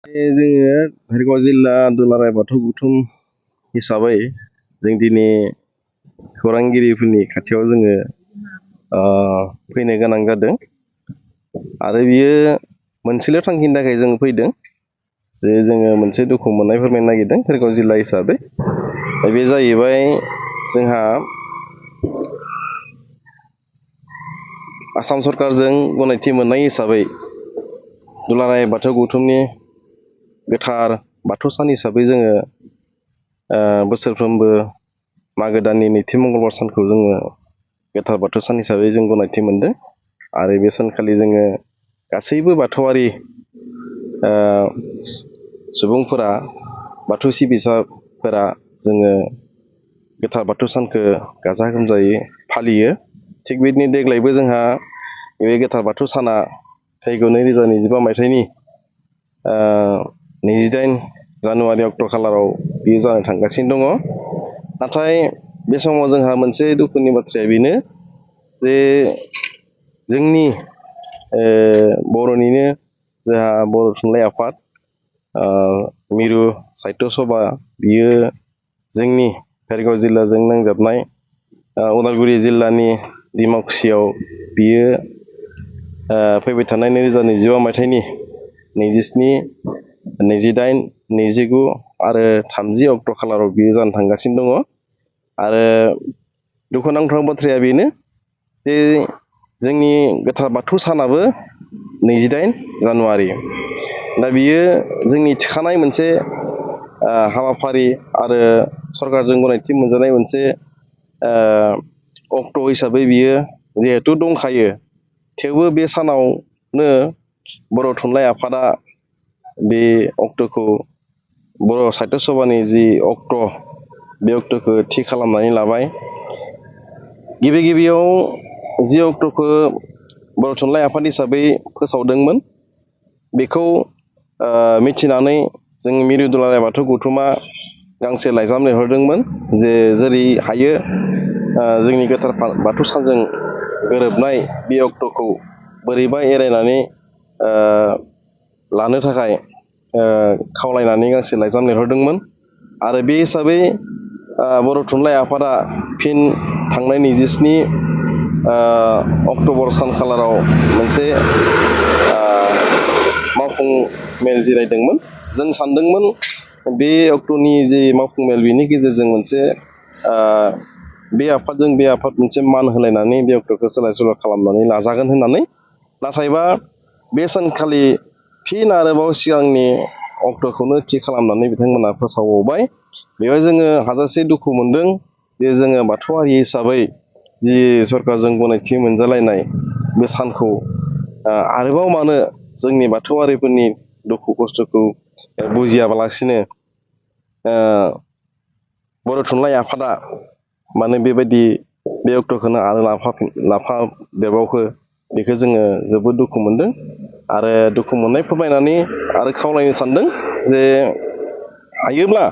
जोङो भेरगाव जिल्ला दुलाराय बाथौ गौथुम हिसाबै जों दिनै खौरांगिरिफोरनि खाथियाव जोङो फैनो गोनां जादों आरो बियो मोनसेल' थांखिनि थाखाय जों फैदों जे जोङो मोनसे दुखु मोननाय फोरमायनो नागिरदों भेरगाव जिल्ला हिसाबै। बे जाहैबाय जोंहा आसाम सरकारजों गनायथि मोननाय हिसाबै दुलाराय बाथौ गौथुमनि गोथार बाथौ सान हिसाबै जोङो बोसोरफ्रोमबो मागो दाननि नैथि मंगलबार सानखौ जोङो गोथार बाथौ सान हिसाबै जों गनायथि मोनदों आरो बे सानखालि जोङो गासैबो बाथौआरि सुबुंफोरा बाथौ सिबिसाफोरा जोङो गोथार बाथौ सानखौ गाजा गोमजायै फालियो। थिग बिदिनो देग्लायबो जोंहा बे गोथार बाथौ साना फैगौ 2025 मायथाइनि 28 जानुवारि अक्ट' खालाराव बियो जानो थांगासिनो दङ। नाथाय बे समाव जोंहा मोनसे दुखुनि बाथ्राया बेनो जे जोंनि बर'निनो जोंहा बर' थुनलाइ आफाद मिरु साहित्य सभा बियो जोंनि भेरगाव जिल्लाजों नांजाबनाय उदालगुरि जिल्लानि डिमाकुसियाव बियो फैबाय थानाय 2025 मायथाइनि 27, 28, 29 आरो 30 अक्ट' खालाराव बियो जानो थांगासिनो दङ। आरो दुखुनांथाव बाथ्राया बेनो जे जोंनि गोथार बाथौ सानाबो 28 जानुवारि। दा बियो जोंनि थिखानाय मोनसे हाबाफारि आरो सरकारजों गनायथि मोनजानाय मोनसे अक्ट' हिसाबै बियो जिहेथु दंखायो, थेवबो बे सानावनो बर' थुनलाइ आफादा बे अक्ट'खौ बर' साहित्य सभानि जि अक्ट' बे अक्ट'खौ थि खालामनानै लाबाय। गिबियाव जि अक्ट'खौ बर' थुनलाइ आफाद हिसाबै फोसावदोंमोन बेखौ मिथिनानै जों मिरु दुलाराय बाथौ गौथुमा गांसे लाइजाम लिरहरदोंमोन जे जेरै हायो जोंनि गोथार बाथौ सानजों गोरोबनाय बे अक्ट'खौ बोरैबा एरायनानै लानो थाखाय खावलायनानै गांसे लाइजाम लिरहरदोंमोन। आरो बे हिसाबै बर' थुनलाइ आफादा फिन थांनाय 27 अक्ट'बर सान खालाराव मोनसे मावफुं मेल जिरायदोंमोन। जों सानदोंमोन बे अक्ट'नि जे मावफुं मेल बेनि गेजेरजों मोनसे बे आफादजों बे आफाद मोनसे मान होलायनानै बे अक्ट'खौ सोलाय सोल' खालामनानै लाजागोन होननानै। नाथायबा बे सानखालि फिन आरोबाव सिगांनि अक्ट'खौनो थि खालामनानै बिथांमोना फोसावबावबाय। बेवहाय जोङो हाजासे दुखु मोनदों जे जोङो बाथौआरि हिसाबै जि सरकारजों गनायथि मोनजालायनाय बे सानखौ आरोबाव मानो जोंनि बाथौआरिफोरनि दुखु खस्थ'खौ बुजियाबालासिनो बर' थुनलाइ आफादा मानो बेबायदि बे अक्ट'खौनो आरो लाफादेरबावखो, बेखौ जोङो जोबोद दुखु मोनदों। आरो दुखु मोननाय फोरमायनानै आरो खावलायनो सानदों जे हायोब्ला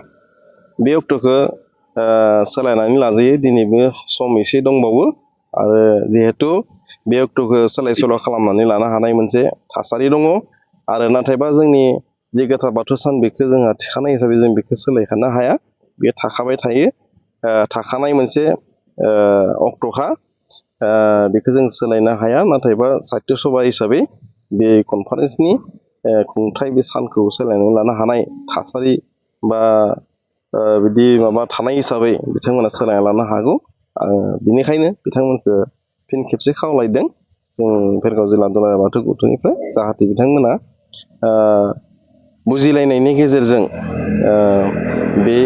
बे अक्ट'खौ सोलायनानै लाजायो, दिनैबो सम एसे दंबावो। आरो जिहेथु बे अक्ट'खौ सोलाय सोल' खालामनानै लानो हानाय मोनसे थासारि दङ। आरो नाथायबा जोंनि जे गोथार बाथौ सान बेखौ जोंहा थिखानाय हिसाबै जों बेखौ सोलायखानो हाया, बे थाखाबाय थायो, थाखानाय मोनसे अक्ट'खा, बेखौ जों सोलायनो हाया। नाथायबा साहित्य सभा हिसाबै बे कनफारेन्सनि खुंथाय बे सानखौ सोलायनानै लानो हानाय थासारि बा बिदि माबा थानाय हिसाबै बिथांमोना सोलायना लानो हागौ। बिनिखायनो बिथांमोनखौ फिन खेबसे खावलायदों जों भेरगाव जिल्ला दुलाराय बाथौ गौथुमनिफ्राय, जाहाथे बिथांमोना बुजिलायनायनि गेजेरजों बे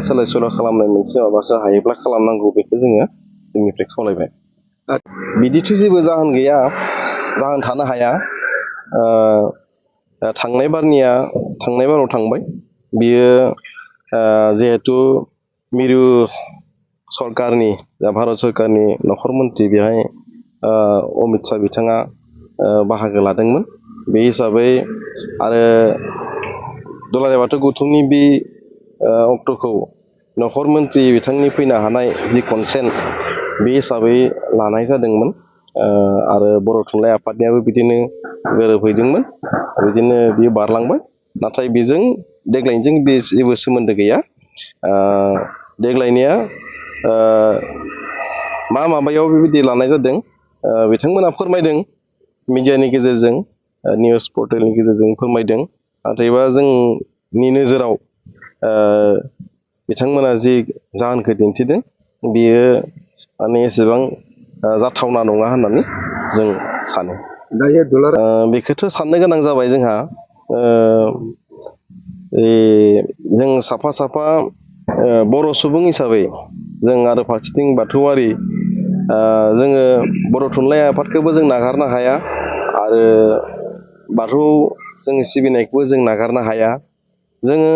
सोलाय सोल' खालामनाय मोनसे माबाखौ हायोब्ला खालामनांगौ, बेखौ जोङो जोंनिफ्राय खावलायबाय। बिदिथ' जेबो जाहोन गैया, जाहोन थानो हाया। थांनाय बाराव थांबाय बियो जिहेथु मिरु सरकारनि भारत सरकारनि नखर मन्त्रि बेहाय अमित शाह बिथाङा बाहागो लादोंमोन। बे हिसाबै आरो दुलाराय बाथौ गौथुमनि बे अक्ट'खौ नखर मन्त्रि बिथांनि फैनो हानाय जि कनसेन्ट बे हिसाबै लानाय जादोंमोन। आरो बर' थुनलाइ आफादनियाबो बिदिनो गोरोबहैदोंमोन, बिदिनो बियो बारलांबाय। नाथाय बेजों देग्लायनिजों बे जेबो सोमोन्दो गैया। देग्लायनिया मा माबायाव बेबायदि लानाय जादों बिथांमोना फोरमायदों मिडियानि गेजेरजों, निउस पर्टेलनि गेजेरजों फोरमायदों। नाथायबा जोंनि नोजोराव बिथांमोना जि जाहोनखौ दिन्थिदों बियो माने एसेबां जाथावना नङा होननानै जों सानो। दायो दुलाराय बेखौथ' साननो गोनां जाबाय जोंहा। जों साफा साफा बर' सुबुं हिसाबै जों आरो फारसेथिं बाथौआरि, जोङो बर' थुनलाइ आफादखौबो जों नागारनो हाया आरो बाथौ जों सिबिनायखौबो जों नागारनो हाया। जोङो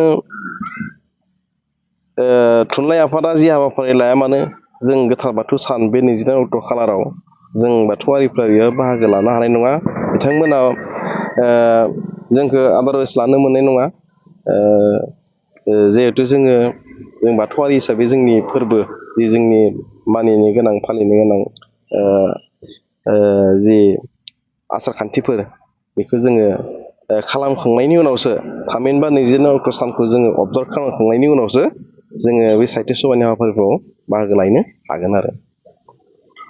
थुनलाइ आफादा जि हाबाफारि लाया मानो जों गोथार बाथौ सान बे 29 अक्ट' खालाराव जों बाथौआरिफ्रा बेयाव बाहागो लानो हानाय नङा। बिथांमोना जोंखौ आदारवाइस लानो मोननाय नङा। जिहेथु जों बाथौआरि हिसाबै जोंनि फोरबो जि जोंनि मानिनो गोनां फालिनो गोनां जि आसार खान्थिफोर बेखौ जोङो खालामखांनायनि उनावसो, थामहिनबा 29 अक्ट' सानखौ जोङो अबजार्भ खालामखांनायनि उनावसो जोङो बे साहित्य सभानि हाबाफारिफ्राव बाहागो लानो हागोन आरो।